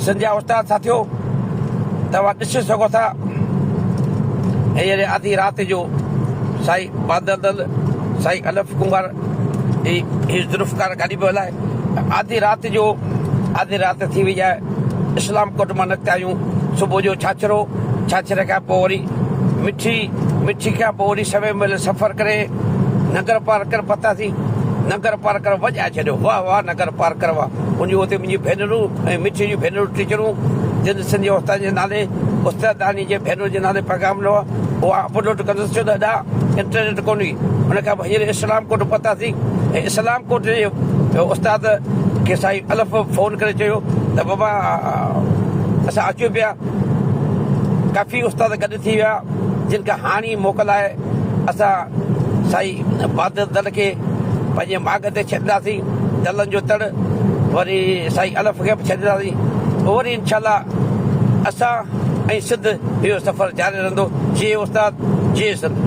سنڌ جا استاد ساٿيو توهان ڏسي سگهو ٿا هينئر آڌي رات جو سائين بادل دل سائين الف ڪنگار هي هي ذوالفقار گاڏي پيو هلائي آڌي رات جو آڌي رات ٿي وئي آهي اسلام ڪوٽ مان نڪتا آهيون صبح جو ڇاڇرو ڇاڇري کان پوء وري مٺي مٺي کان پوء وري سوين ميل سفر ڪري ننگر پارڪر پهتاسين ننگر پارڪر وڄائي ڇڏيو واهه واهه ننگر پارڪر واهه ان جون اتي منهنجون ڀينرون ۽ مٺي جون ڀينرون ٽيچرون جن سنڌي استاد جي نالي استاداڻي جي ڀينرن جي نالي پيغام ڏنو آهي اها اپلوڊ ڪندس ڇو ته ادا انٽرنيٽ ڪونه هئي ان کان پوء هينئر اسلام ڪوٽ پهتاسين ۽ اسلام ڪوٽ جي استاد کي سائين الف فون ڪري چيو ته بابا اسان اچون پيا ڪافي استاد گڏ ٿي ويا جن کان هاڻي موڪل آهي اسان سائين بادل دل کي پنهنجي ماڳ تي ڇڏينداسين دلن جو تڙ وري سائين الف کي به ڇڏينداسين وري انشاء الله اسان ۽ سنڌ اهو سفر جاري رهندو جي استاد جي سنڌ.